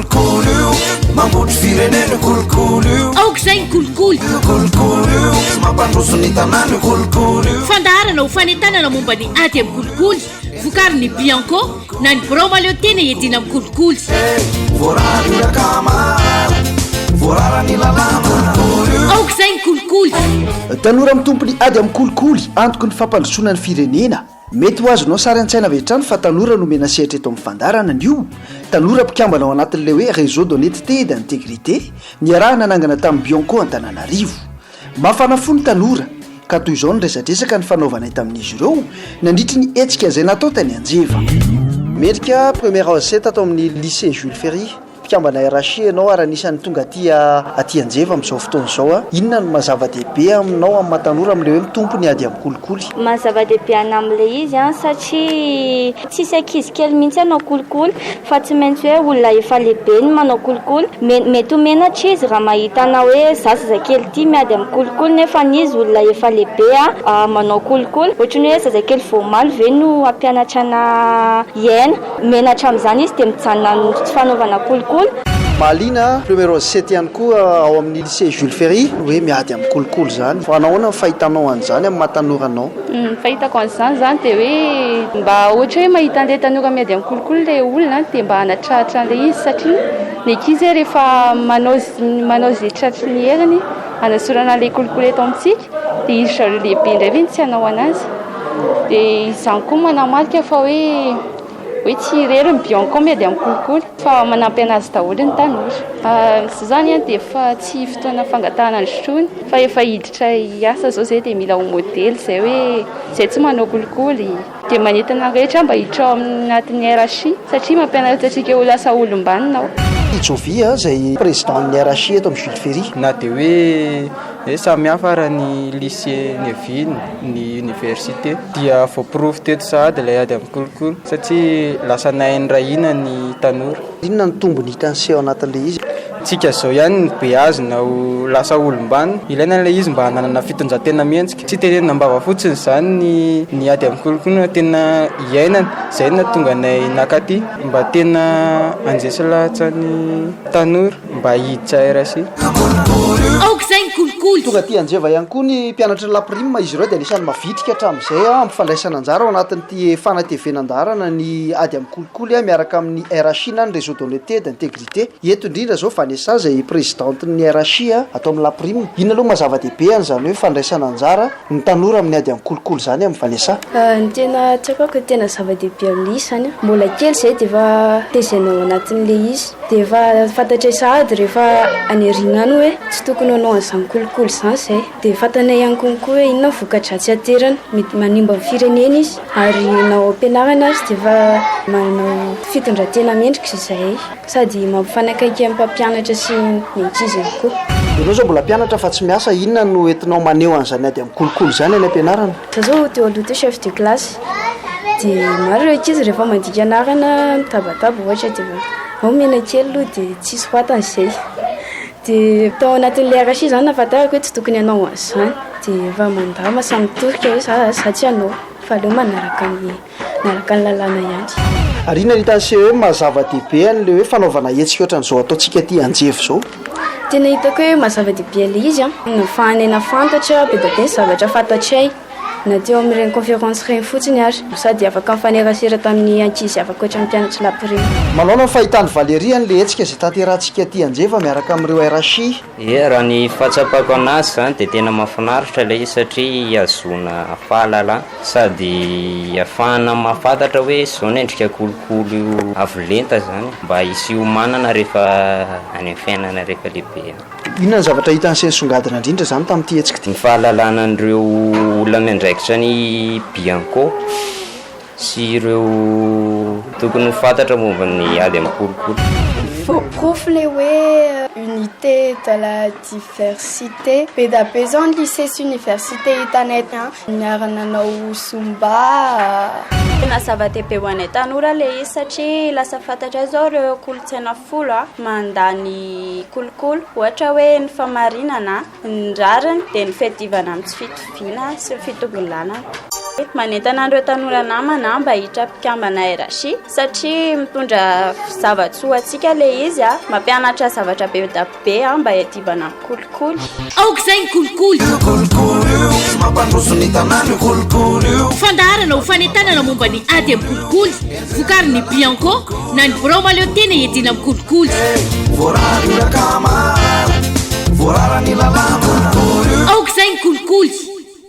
Kolikoly io, mambotry firenena io kolikoly io. Aoka izay ny kolikoly. Io kolikoly io, tsy mampandroso ny tanàna io kolikoly io. Fandaharana ho fanentanana momba ny ady amin'ny kolikoly, vokarin'ny Bianco na ny birao mahaleo tena iadiana amin'ny kolikoly. Voarara io rakama, voarara ny lalàna kolikoly io. Aoka izay ny kolikoly. Tanora mitompo ny ady amin'ny kolikoly, antoky ny fampandrosoana ny firenena. Mety ho azonao sary an-tsaina avy hatrany fa tanora nomena sehatra eto amin'ny fandaharana anio. Tanora mpikambana ao anatin'ilay hoe Réseau d'honnêteté et d'intégrité, niarahana nangana tamin'ny Bianco Antananarivo. Mafana fo ny tanora, ka toy izao ny resadresaka nifanaovanay tamin'izy ireo nandritry ny hetsika izay natao tany Anjeva. Mendrika première recette ato amin'ny lycée Jules Ferry. Mpikambana RHI ianao ary anisan'ny tonga aty aty Anjeva amin'izao fotoana izao. Inona no maha zava-dehibe aminao amin'ny maha tanora amin'ilay hoe mitompo ny ady amin'ny kolikoly? Maha zava-dehibe ana amin'ilay izy satria tsisy ankizy kely mihitsy hanao kolikoly fa tsy maintsy hoe olona efa lehibe no manao kolikoly. Mety ho menatra izy raha mahita ana hoe za zazakely ity miady amin'ny kolikoly nefa izy olona efa lehibe manao kolikoly. Ohatran'ny hoe zazakely vao omaly ve no hampianatra ana hiaina. Menatra amin'izany izy dia mijanona amin'ny tsy fanaovana kolikoly. Mahaliana, Premier Rose ihany koa ao amin'ny Lycée Jules Ferry, hoe miady amin'ny kolikoly izany. Fa nahoana ny fahitanao an'izany amin'ny maha tanora anao? Ny fahitako an'izany izany dia hoe mba ohatra hoe mahita an'ilay tanora miady amin'ny kolikoly ilay olona dia mba hanatratra an'ilay izy satria ny ankizy rehefa manao manao izay tratry ny heriny hanasorana an'ilay kolikoly eto amintsika dia izy zareo lehibe indray ve no tsy hanao an'azy? Dia izany koa manamarika fa hoe hoe tsy irery ny Bianco miady amin'ny kolikoly fa manampy an'azy daholo ny tanora. Izao izany dia efa tsy fotoana fangatahana ny sotroina fa efa hiditra hiasa izao izay dia mila ho modely izay hoe izay tsy manao kolikoly. Dia manentana ny rehetra mba hiditra ao anatin'ny RHI satria mampianatra antsika ho lasa olom-banona ao. I Jovy izay président-n'ny RHI eto amin'ny Jules Ferry. Na dia hoe Hoe samy hafa ara ny lycée niaviany, ny université. Dia voaporofo teto sahady ilay ady amin'ny kolikoly satria lasa nahay niray hina ny tanora. Inona no tombony hitan'i se ao anatin'ilay izy? Tsika izao ihany no beazina ho lasa olom-banona. Ilaina ilay izy mba hananana fitondran-tena mendrika. Tsy tenenina am-bava fotsiny izany ny ny ady amin'ny kolikoly fa tena iainana. Izay no nahatonga anay nakaty mba tena handresy lahatra ny tanora. Mba hiditra RSI. Aoka izay ny kolikoly. Tonga aty Anjeva ihany koa ny mpianatry ny La Prime, izy ireo dia anisan'ny mavitrika hatramin'izay amin'ny fandraisana anjara ao anatin'ity fanatevenan-daharana ny ady amin'ny kolikoly miaraka amin'ny RHI na ny Réseau d'honnêteté et d'intégrité. Eto indrindra izao Vanessa izay présidente-n'ny RHI ato amin'ny La Prime. Inona aloha maha zava-dehibe an'izany hoe fandraisana anjara ny tanora amin'ny ady amin'ny kolikoly izany amin'i Vanessa? Ny tena tsapako hoe tena zava-dehibe amin'ilay izy izany, mbola kely izay dia efa tezaina ao anatin'ilay izy. Dia efa fantatray sahady rehefa any aoriana any hoe tsy tokony hanao an'izany kolikoly izany izay. Dia fantanay ihany konkoa hoe inona ny voka-dratsy aterany. Mety manimba ny firenena izy ary na ao am-pianarana aza dia efa manao fitondran-tena mendrika izahay. Sady mampifanakaiky amin'ny mpampianatra sy ny ankizy ihany koa. Ianao izao mbola mpianatra fa tsy miasa, inona no entinao maneho an'izany ady amin'ny kolikoly izany any am-pianarana? Za zao teo aloha teo chef de classe dia maro ireo ankizy rehefa mandika anarana mitabataba ohatra dia ao mena kely aloha dia tsy soratana izay. Dia tao anatin'ilay RHI izany nahafantarako hoe tsy tokony hanao an'izany. Dia efa mandà samy mitorika hoe za za tsy hanao fa aleo manaraka ny manaraka ny lalàna ihany. Ary inona no hitan'ny CEM maha zava-dehibe an'ilay hoe fanaovana hetsika ohatran'izao ataontsika aty Anjeva izao? Tena hitako hoe maha zava-dehibe an'ilay izy an, nahafahanay nahafantatra be dia be ny zavatra fantatray na teo amin'ireny conférence ireny fotsiny ary, sady afaka nifanerasera tamin'ny ankizy hafa ankoatra ny mpianatry la prime. Manaona ny fahitan'i Valérie an'ilay hetsika izay tanterahantsika aty Anjeva miaraka amin'ireo RHI? Ie, raha ny fahatsapako anazy zany dia tena mahafinaritra ilay izy satria ihazoana fahalalana sady ahafahana mahafantatra hoe izao ny endrika kolikoly avo lenta zany mba hisy hiomanana rehefa any amin'ny fiainana rehefa lehibe any. Inona ny zavatra hitan'i se nisongadina indrindra izany tamin'ity hetsika ity? Ny fahalalana an'ireo olona miandraikitra ny Bianco. Sy ireo tokony ho fantatra momba ny ady amin'ny kolikoly. Voaporofo ilay hoe unité dans la diversité. Be dia be izao ny lycée sy université hitanay niara-nanao zumba. Tena zava-dehibe ho anay tanora ilay izy satria lasa fantatray izao ireo kolontsaina folo mandà ny kolikoly, ohatra hoe ny famarinana, Ny rariny dia ny fiadivana amin'ny tsy fitoviana sy ny fitombon-dalana. Manentana an'ireo tanora namana mba hiditra mpikambana RHI satria mitondra zava-tsoa antsika ilay izy, mampianatra zavatra be dia be mba hiadivana amin'ny kolikoly. Aoka izay ny kolikoly! Kolikoly io, tsy mampandroso ny tanàna io kolikoly io. Fandaharana ho fanentanana momba ny ady amin'ny kolikoly, vokarin'ny Bianco na ny Birao Mahaleo Tena Hiadiana amin'ny Kolikoly.